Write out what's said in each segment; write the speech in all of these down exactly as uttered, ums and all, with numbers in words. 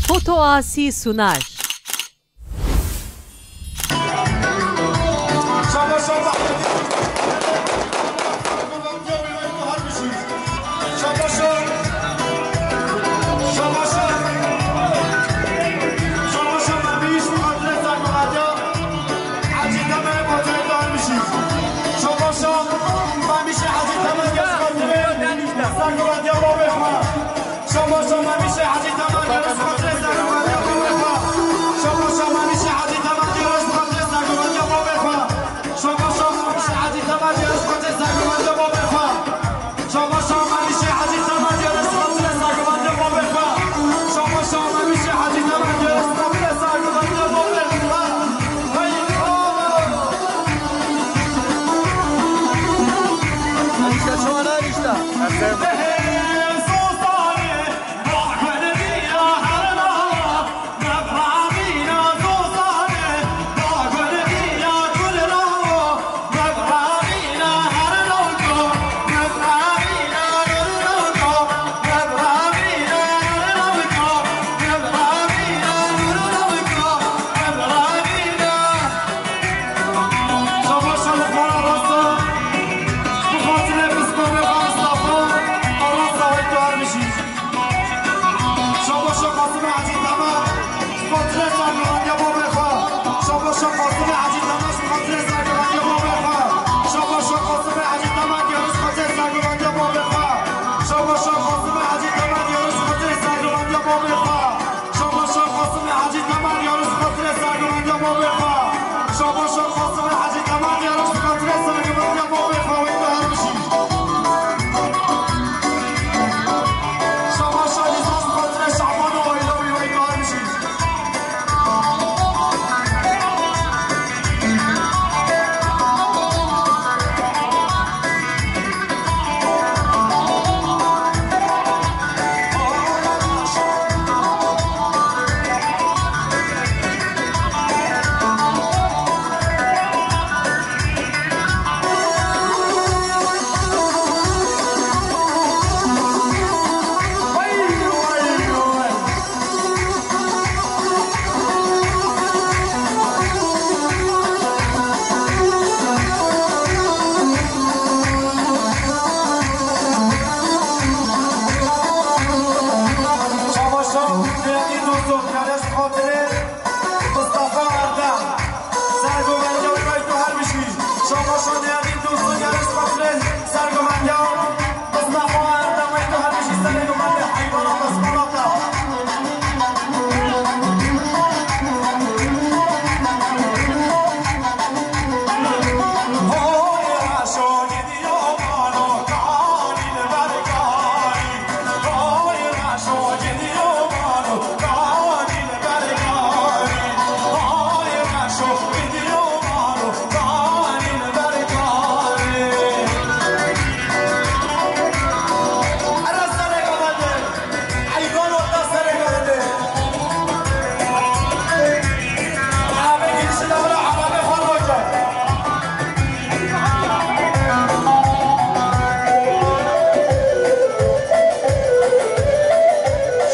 Foto Asi sunar. Çabaşa, değerli dostum, kardeş hatırı, Mustafa Erdem. Sergovende wî tu her bijî. Şabaşa değerli dostum, kardeş hatırı, Sergovende. Mustafa Erdem wî tu her bijî, Sergovende, heyvana, Mustafa.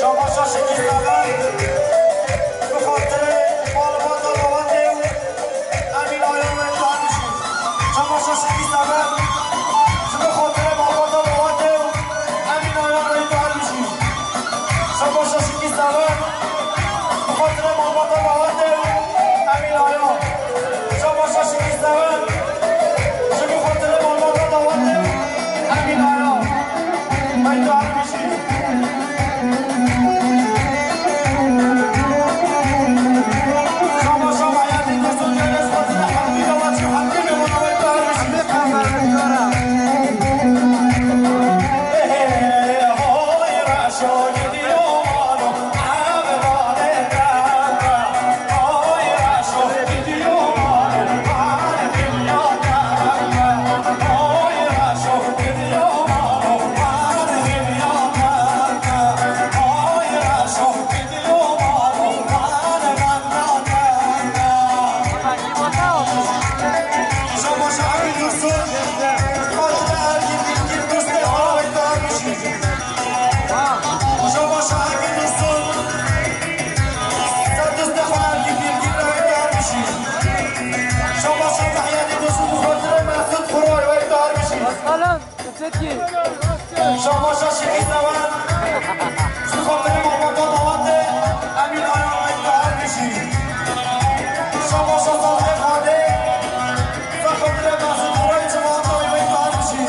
Çabaşa şikî sever, ji bo xatirê malbata Dawetê û Emîn Ayan reyta her bijî. Çabaşa şikî sever, ji bo xatirê malbata Dawetê û Emîn Ayan. Çabaşa şikî sever, ji bo xatirê malbata Dawetê û Emîn Ayan. Reyta her bijî. Şabaşa Şehîd Sewer, ji xatirê malbata Dawetê, Emîn Aya Weytahar Bijî. Şabaşa Salihê Xadê, ji xatirê Mezin Xurayê Civata Weytahar Bijî.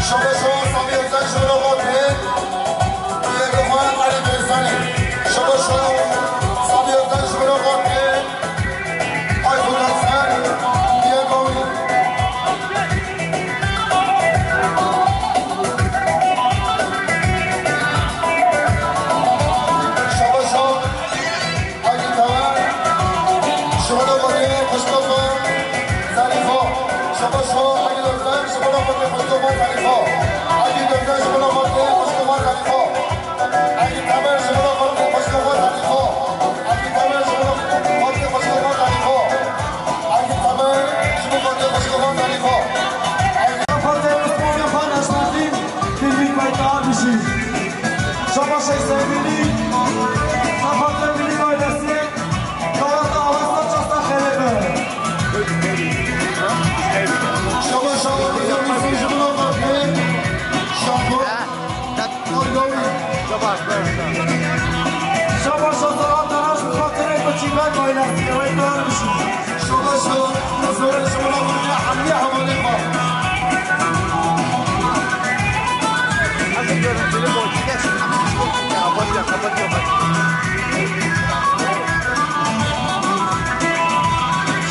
Şabaş o, Samî Özen ji bo xatirê piyê xwe Elî Berzanî. Şabaş o, Samî Özen ji bo xatirê Ayxûn Özen, piyê xwe. Şabaş o, Hacî Temel, ji bo xatirê xwişka xwe Zarîfa. Şabaş o, Hacî Özen, ji bo xatirê xwişka xwe Zarîfa. Hacî Özen, ji bo xatirê xwişka xwe Zarîfa. Hacî Temel, ji bo xatirê xwişka xwe Zarîfa. Hacî Temel, ji bo xatirê xwişka xwe Zarîfa. Hacî Temel, ji bo xatirê xwişka xwe Zarîfa. Xatirê Osmanê xwe neşnasîn, filmî guhdar bijî. Şabaş ey sevgilî, xatirê milî ailesî, daweta Awesta Çasta Xelebe. Şabaş ey sevgilî, ji bo xatirê Şapo. Şabaş o, Serhat Danaş, bi xatirê biçî ber ailesî, wê dar bijî. Şabaş o, ez ê ji bo xatirê hemî hevalê xwe. Hadi görüntülü boncuk. Kapatıyor, kapatıyor bak.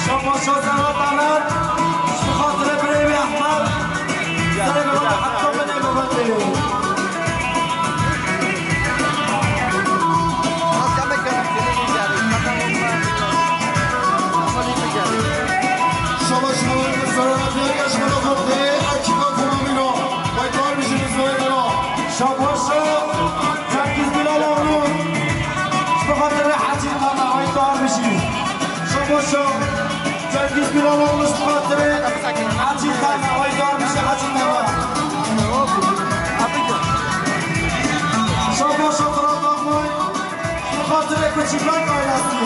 Şabaş o, Serhat Danaş, bi xatirê birê wî Ehmed. Serê bi heta bide bi xatirê. Şabaş o, Serhat Danaş, ji bo xatirê ekiba Komamîno. Wê dar bijî, wê dar. Şabaş o, Cengiz Bilal oğlu, ji bo xatirê Hacî Tana, wê dar bijî. Şabaş o, Cengiz Bilal oğlu, ji bo xatirê Hacî Tana, wê dar bijî Hacî Tana. Şabaş o, Fırat Akmay. Bi xatirê ku çîkar ailesî.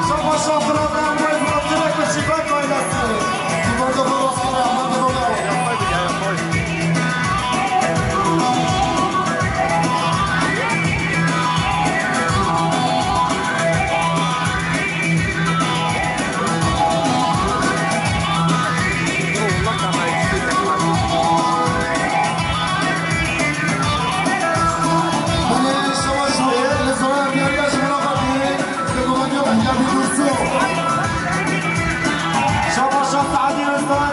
Şabaş o, Fırat Akmay, bi xatirê ku çîkar ailesî. Bi xatirê ku çîkar ailesî. Şabaş Saadî Özden,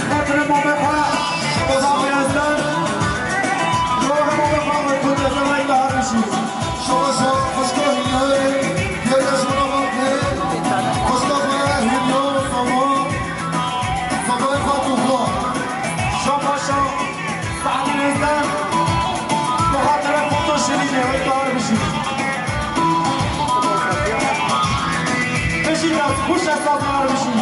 xatirê mamê xwe, Saadî Özden, rohê mamê xwe, Kurd Ezel Ayda Harbişî. Şabaş xwişka Hîrî, Hîrî ji min re xwe, xwişka xwe Hîrî, Soma, Somay xwe tu xwe. Şabaş Saadî Özden, bi xatira Foto Şirînê, wê dar bijî. Bijî dest xweş, ez dar bijî.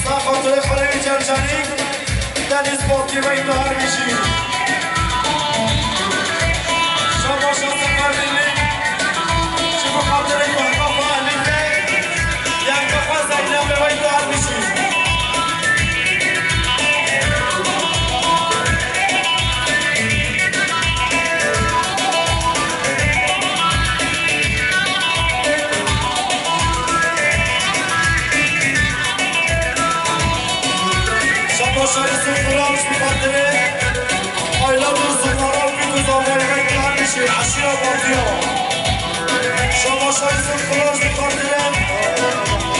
Saxotirê xwelê wî çerçanî, tenî sportî weyî tu her bijî. Şabaşa Seferbînî, ji bo xatirê mehka xwe Elîfê, yeka xwe Zeynebê weyî tu her bijî. Şabaşa Yusuf Kural, ji xatirê Ayla Dursun, Aral Bî, Guzavay, Renkli Hemîşî, Eşîra Batiya. Şabaşa Yusuf Kural, ji xatirê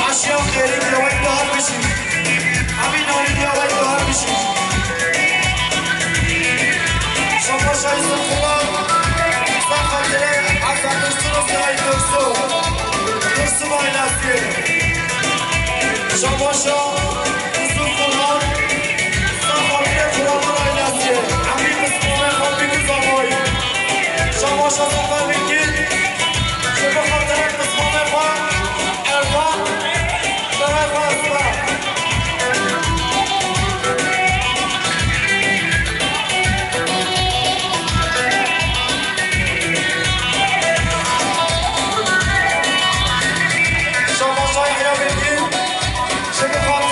Eşîra Xêrî, Renkli Hemîşî. Emîn Alî, Renkli Hemîşî. Şabaşa Yusuf Kural, ji xatirê Hasan Dursun, Seyîd Dursun. Dursun ailesi. Şabaşa Yusuf Kural, Saxaviye Kurallar ailesi, Emîr Mismamê xwe Bîkû Zamoy. Şabaşa Zafer Bîkî, ji bo xatirê Mismamê xwe, Erdoğan, Zafer xwe Esma. Şabaşa Yahya Bîkî, ji bo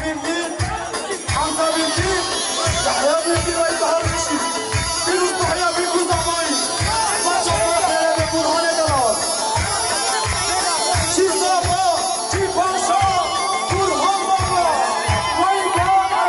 Bîrgî, Hamza Bîrgî, Yahya Bîrgî ve Tahar Bîşî. Pîroz Yahya Bîrgî Zamayî. Maça Fatih'e ve Burhan'e Dalar. Çi Zaba, çi Paşa, Burhan Baba. Vay Baba.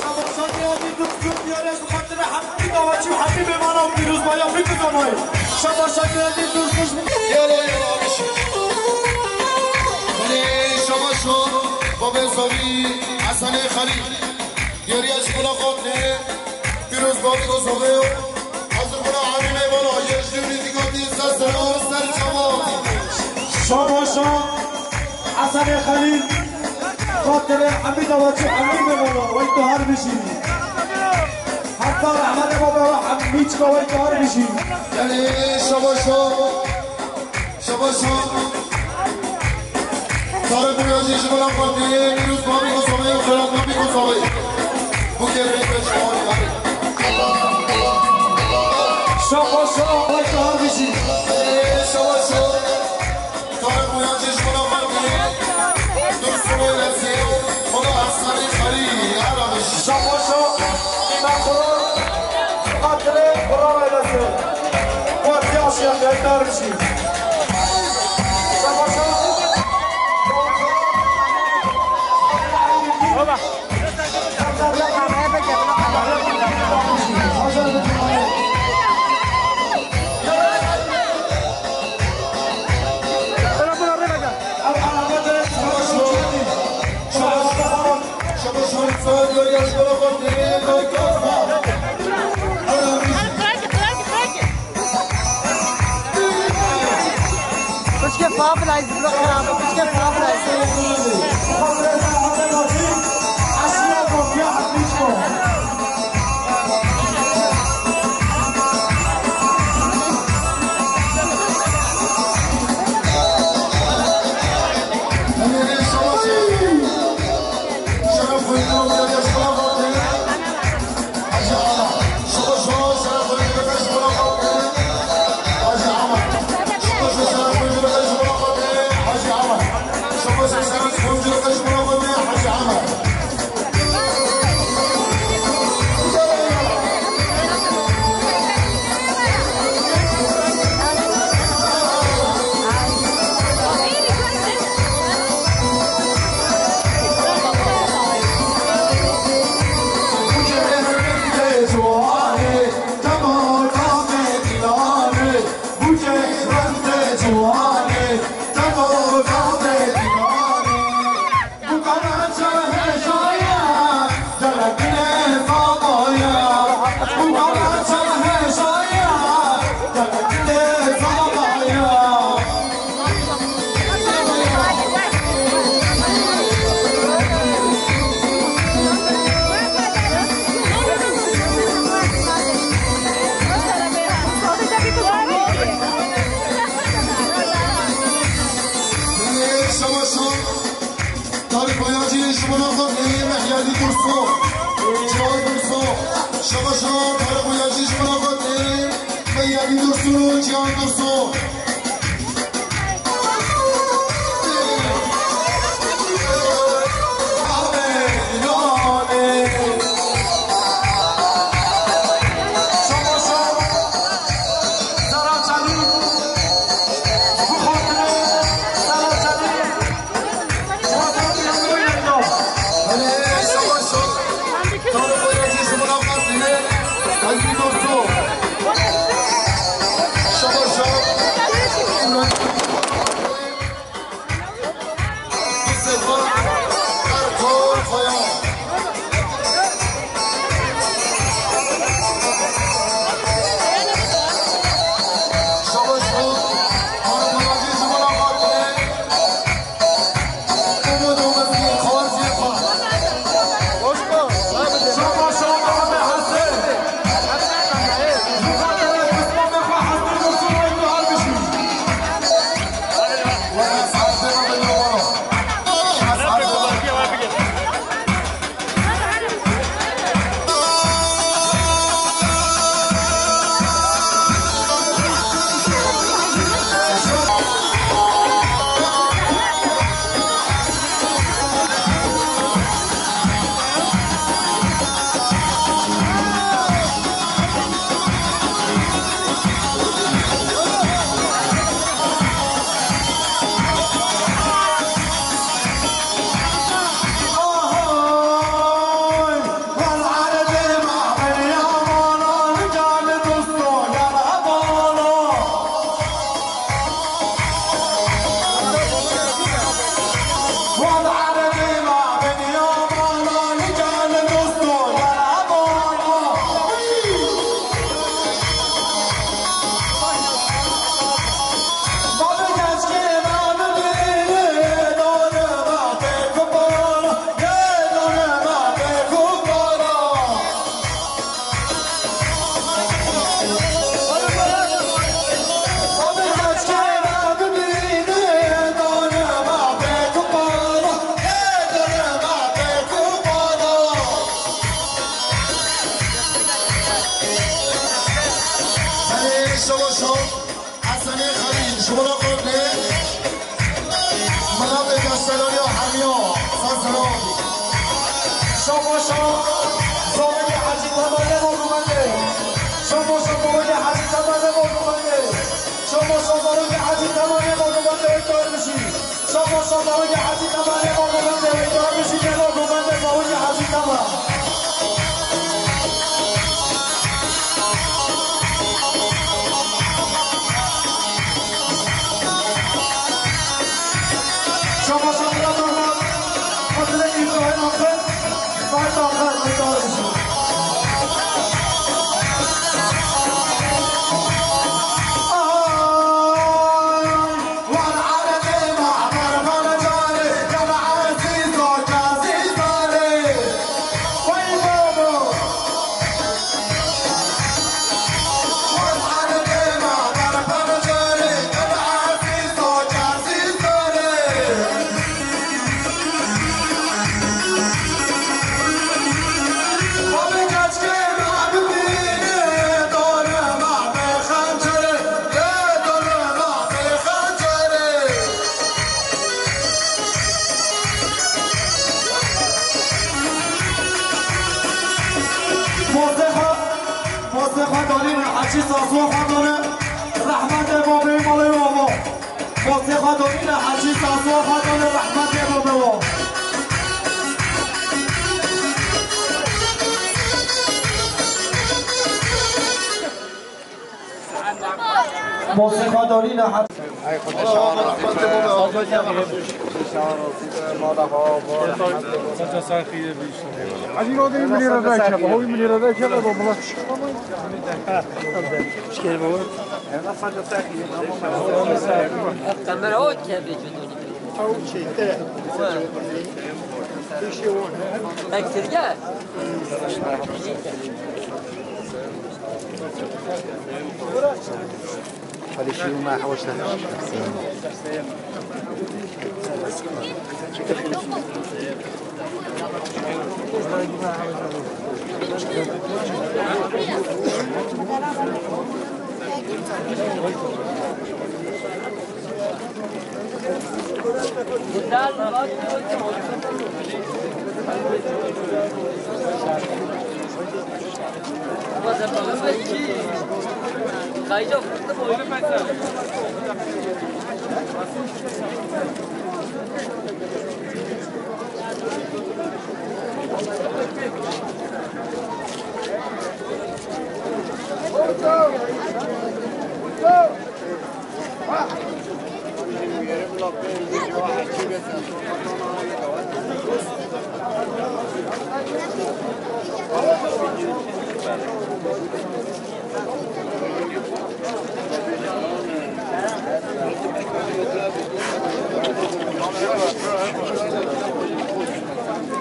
Şabaşa geldi, Dursun diyoruz. Fatih'e hepsi davaçı, hepsi memana, pîrozbaya, bir kızamayı. Şabaşa geldi, Dursun. Yala, yala, bir şey. Hani şabaşa, babê Zavî, Hasanê Xelîl. Geriye ji mulaxatê, pîrozbahî û zavê. Hazir bûna Emî Mêvana, yê ji dûrî digotin ser sero, ser çavan. Şabaşa Hasanê Xelîl, xatirê Emî Davaçî, Emî Mêvana, wey tu her bijî. Heta rehmetê baba we Emî Çika, wey tu her bijî. Yanî şabaşa, şabaşa. Tarık Boyacı ji Melaxatê, Pîroz Babî Kosovê û Xelat Babî Kosovê. Bu kere de şabaşa. Şabaşa, wey tu her bijî. Şabaşa. Tarık Boyacı ji Melaxatê, Dursun Öylesi, Xweda Hasanê Xelî, Arabî. Şabaşa, Mexro, Xatirê Xweda Öylesi. Partiya Şiyan Derdar bijî. Şabaşa. Baba. Pişkê Fabulous, bro, xerabe, pişkê Fabulous. Tarık Boyacı ji Melaxatê, Mehyadî Dursun, Cihad Dursun, Şabaşa Tarık Boyacı ji Melaxatê, Mehyadî Dursun, Cihad Dursun. Şabaşa Saraçalî, bu xatirê Saraçalî. Mına kotle, mına be Castellanî ya hemiya, sazra. Şabaşa, zavegê Hecî Temel ne borumende. Şabaşa, zavegê Hecî Temel ne borumende. Şabaşa, zavegê Hecî Temel ne borumende, ekber mişî. Şabaşa, zavegê Hecî Temel ne borumende, ekber mişî, ne borumende, zavegê Hecî Temel. Şabaşa Murat Orman, Fatile İbrahim Akın, Fatih Akın, Fatih Akın. Mosê xwe, mosê xwe danîne Hecî Saso xwe dane, rehmetê babê malê ava. Mosê xwe danîne Hecî Saso xwe dane, rehmetê babê wa. Mosê xwe danîne Hecî. Hacı, o da bir lira daha çek, o bir lira daha çek, o da bulaşık. Kamera o kebe cuduni. Eksirge. Hadi şu ma hoşta.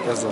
Yazık.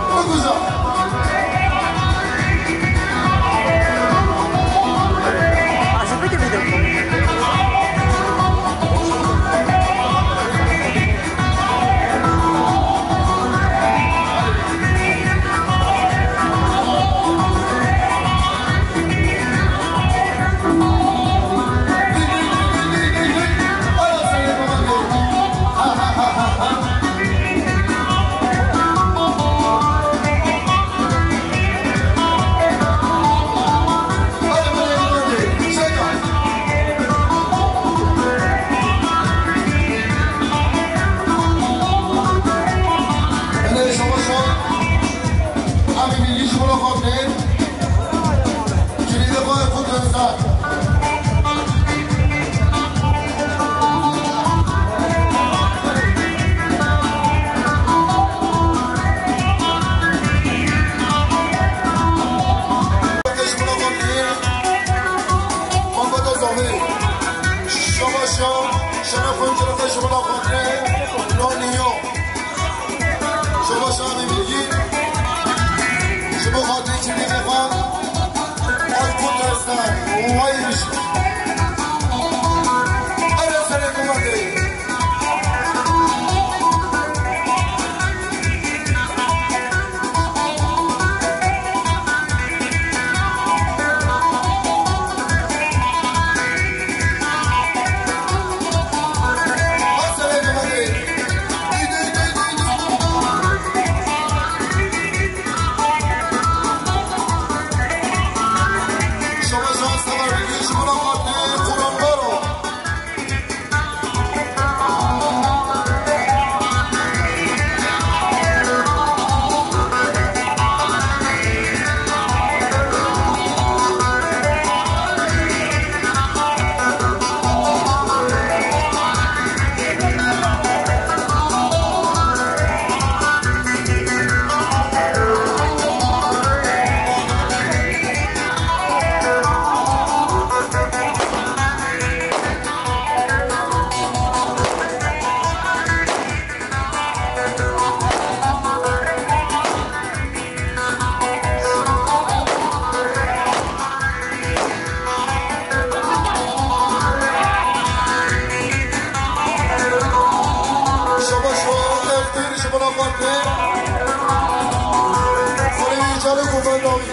Biguza. Şabaşa, şeref û şerefê ji bo xatirê Nonî yo. Şabaşa Amî Bilgî, ji bo xatirê çimî xwe, Aykut Esen, way bijî. Hele serê kumetê. Şabaş, ev tîr ji bo xwe tê. Xwelê wî carê ku venda wî.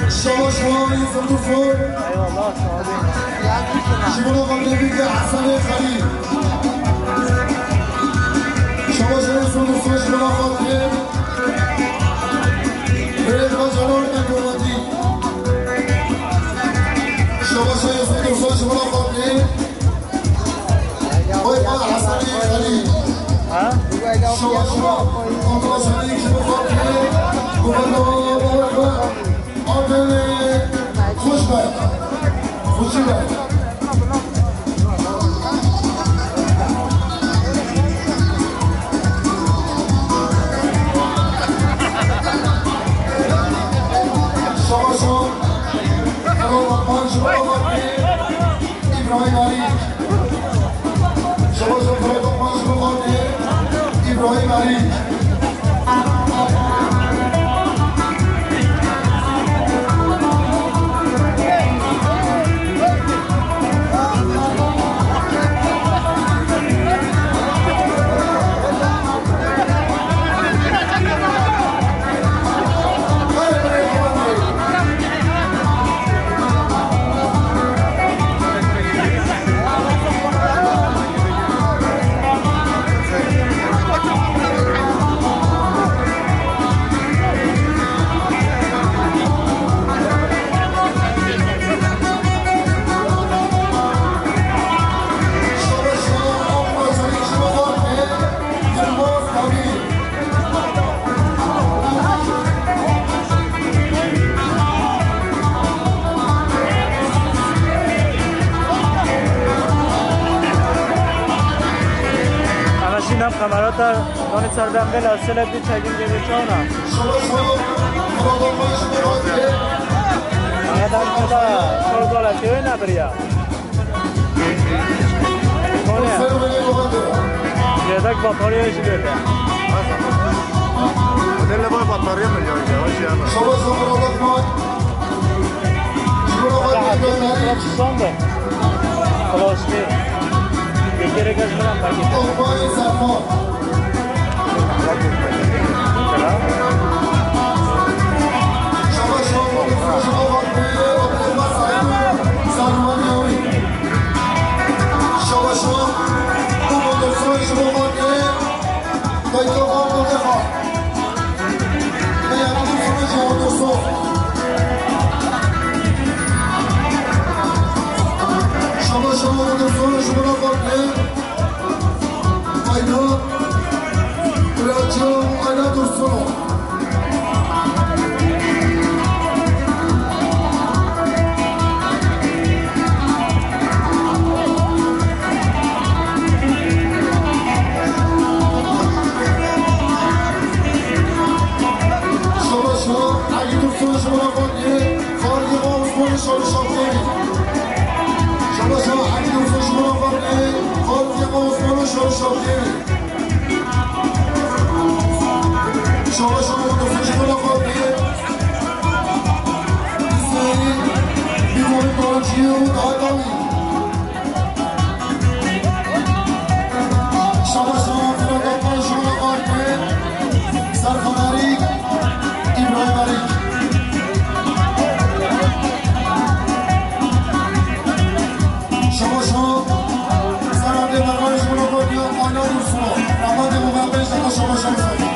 Şabaş şima, Yusuf Dursun. Eyvallah, sağ olun. Ji bo Xalidê Bîk, Hesenê Xelîl. Şabaş Yusuf Dursun, ji bo Xalidê. Birêz me Celal Diplomatîk. Şabaş Yusuf Dursun, ji bo Xalidê. Oy, oy, Hesenê Xelîl. Ha? Şabaş şima, Abdullah Şenî, ji bo Xalidê. Guvernor, oy, oy. Aferin. Xweş be. Xweşî be. Şabaş o. Helal Batman, ji bo Batman. İbrahim Ali. Şabaş o, Fırat Batman, ji bo Batman. İbrahim Ali. Ama şimdi hem kamerata, yani ser ben böyle asıl hep bir çekim gibi çoğuna. Aradan da şurada la şey ne bir ya. Kone. Yedek batarya işi böyle. Ödelle var batarya mı ya? Yavaş ya. Son da. Flaşlı. Bir kere kaç gram paketi? Ayna, Biraço, Ayna Dursun. Şabaş, Ayna Dursun, şuna bak. Xalidê Osmanlî şabaş şapkêrî. Şabaş Elî Dursun ji bo xalidê, Xalidê Osmanlî şabaş şapkêrî. Şabaş Elî Dursun ji bo xalidê. Hüseyin, Bîvanê Karaçiyê û daha dawî. Şabaş Elî Dursun ji bo xalidê. Serkan Erîk, Îbrahîm Erîk. Şabaşo, Serhatê Mervanê ji bo Rokodiya Ayna Dursuno. Rehmetê bo me bên ji bo şabaşo bisekî.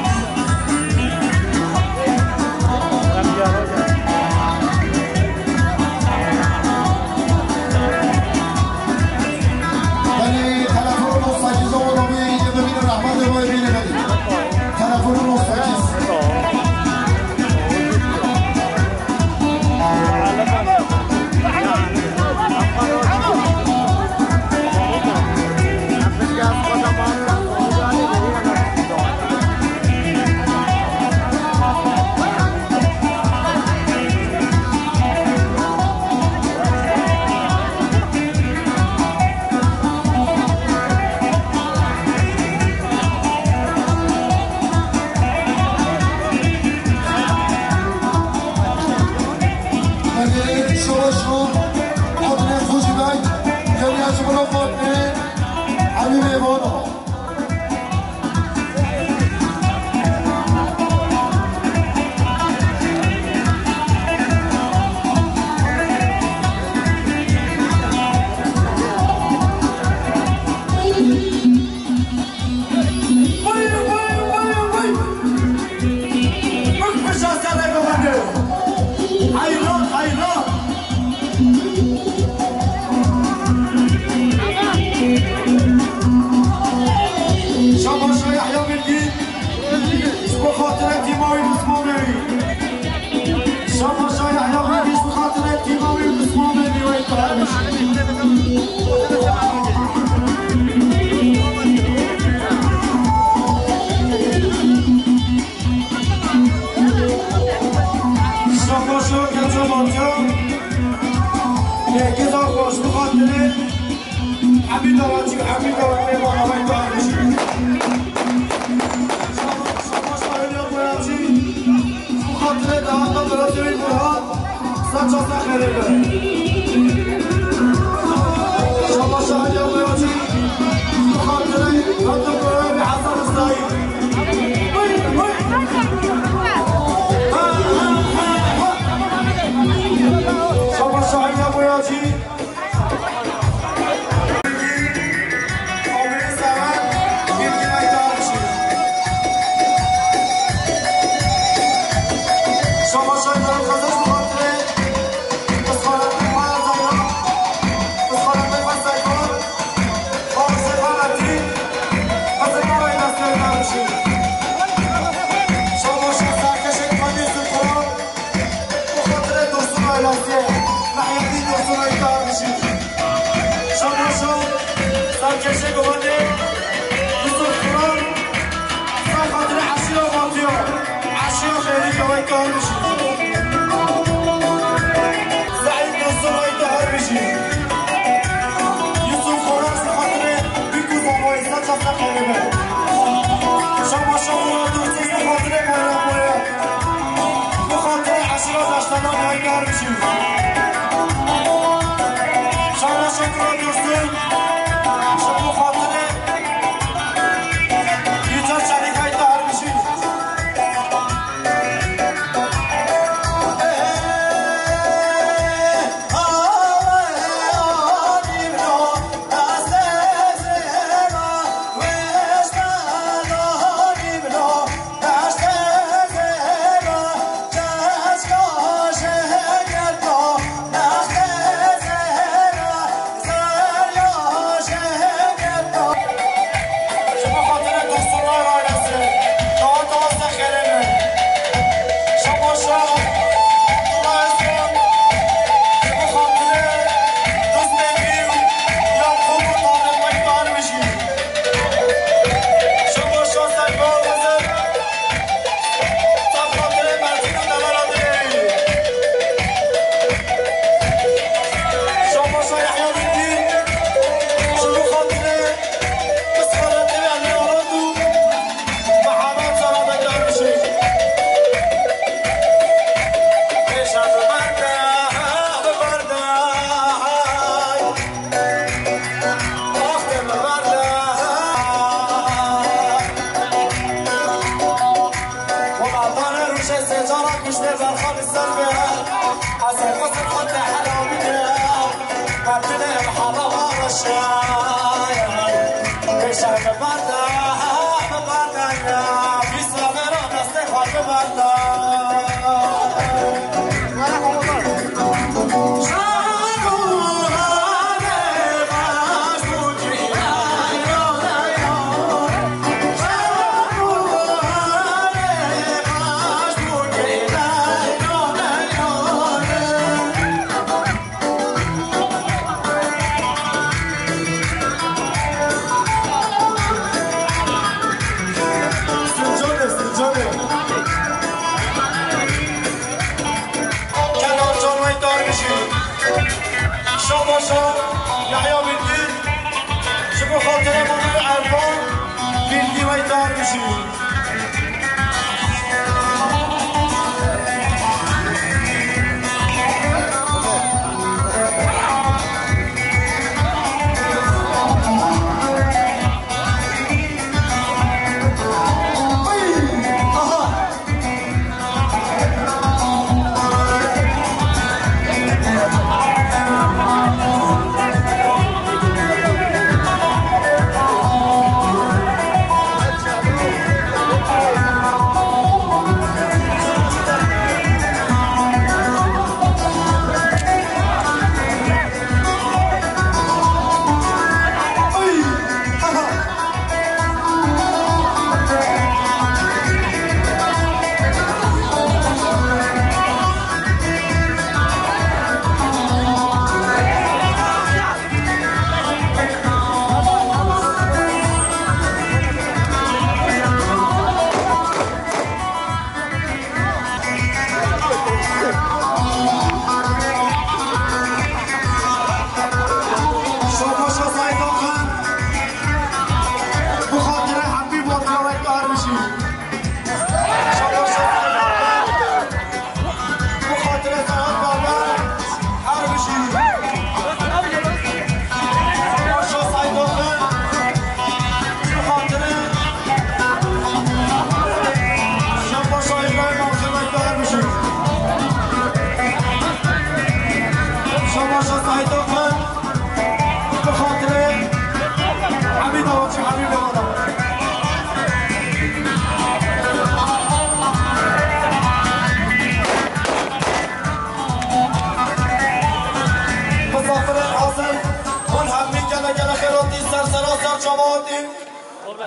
Belê, telefon nod sekiz on nod yirmi bir rahmetê bo bînê belê. Telefon nod sekiz. Belê, şabaş ro, Fatmê Xocî Bey, geriya ji bo Fatmê, Elî Mêvano. Şabaş Aliya Boyacı, bu xatirê dahata Biraderê Burhan, saça xêrê be. Şabaş Aliya Boyacı, bu xatirê dahata Biraderê Hasan Saîd. Şabaş Aliya Boyacı. Bi xatirê Dursun ailesê, Mehyedîn Dursun ey kar bijî. Şabaşo serkêşê guhênê Yusuf Kuran, ser xatirê eşîra Batiya, eşîra xêrî kewê kar bijî. Seîd Dursun ey kar bijî. Yusuf Kuran ser xatirê bîk û zavayê ser çasa xêrê be. Şabaşo Murat Dursun ser xatirê Bayram Boya. Bi xatirê eşîra Daştanan ey kar bijî. Şabaşo Kura Dursun, ji bo xatirê Yücel Çelîk ey kar bijî. Ji bo xatirê Dursun ailesê, daweta weste xêrê me. Şabaşo Abdullah Özkan, ji bo xatirê Dustê Pîr, Yaqûb û Tarîq ey kar bijî. Şabaşo Serkan Xizir, ser xatirê Mertîn û Deverê Dilê. Şabaşo Yehya Bîndî, ji bo xatirê Pisxeretê Elî Arat û Mihemed Serad ey kar bijî. Pêşa bi berda, bi berda. Sincanê, Sincanê. Kenan Can ey kar bijî. Şabaşo Yahya Bilgin, ji bo xatirê Mamê Erfan Bilgin ey kar bijî.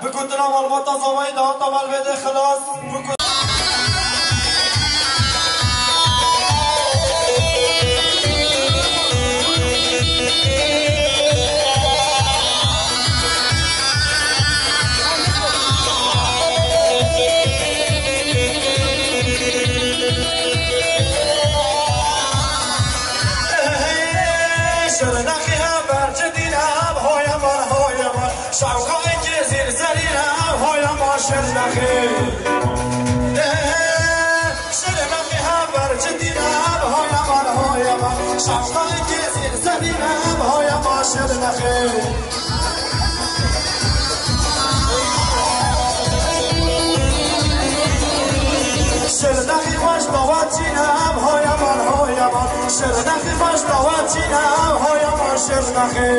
Bi gotina malbata zavayî dihata malbêdê xilas. Bi got- Şirnexê hember cidî ne, hoye man, hoye man. Şewqayekê zîr zerî ne, hoye man Şirnexê. Şirnexê hember cidî ne, hoye man, hoye man. Şewqayekê zîr zerî ne, hoye man Şirnexê. Şirnexî xweş dawa çîne, ev hoya man, hoya man. Şirnexî xweş dawa çîne, ev hoya man, Şirnexî.